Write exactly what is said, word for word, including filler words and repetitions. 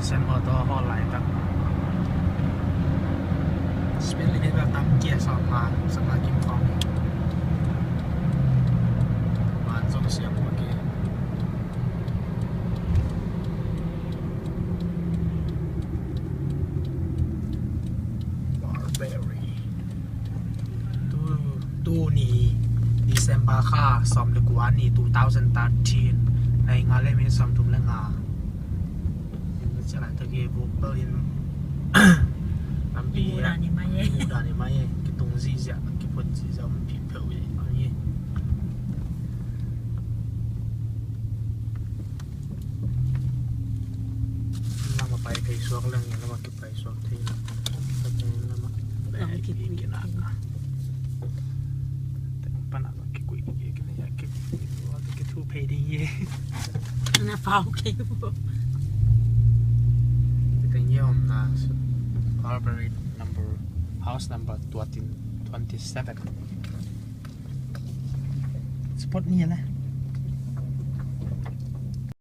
Sen motor hawl laitak. Speed limit bel tam kia, sawmnga, sawmnga kim khawng. Van zong siam mah kia. Barbary. Tu, tuni December kha sawm le kua ni, two thousand thirteen. Nai nga le minit sawmthum le nga. Inn ka ciah laitak hi, vuk bel in lampi hi a. Muh dan hi mai e. Muh dan hi mai e. Kitung zihziah, kiphut zihziah om pi pheuh hi a hi. Lamah pai phei suak leng, lamah kipai suak thei lo. Lamah lam kipui kina. Teng pana kikui kina ya, ki, kithu phei ding hi. Na pau kei bo. Teng hi omna Barbary number, house number twenty, twenty-seven. Spot ni ya na.